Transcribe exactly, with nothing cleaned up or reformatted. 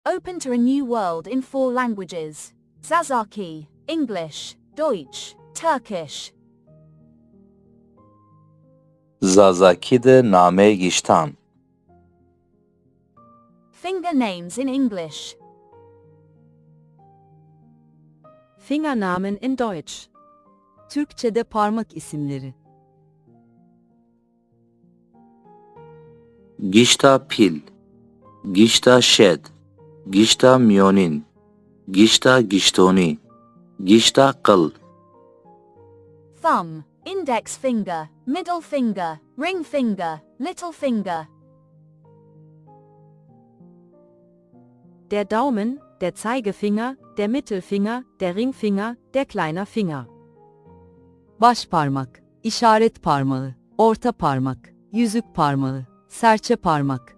Open to a new world in four languages. Zazaki, English, Deutsch, Turkish. Zazakî de nameyê giştan. Finger names in English. Fingernamen in Deutsch. Türkçe'de parmak isimleri. Gişta pîl. Gişta şed. Gişta mîyonîn. Gişta giştonî. Gişta qil. Thumb, index finger, middle finger, ring finger, little finger. Der Daumen, der Zeigefinger, der Mittelfinger, der Ringfinger, der kleine Finger. Baş parmak, işaret parmağı, orta parmak, yüzük parmağı, serçe parmak.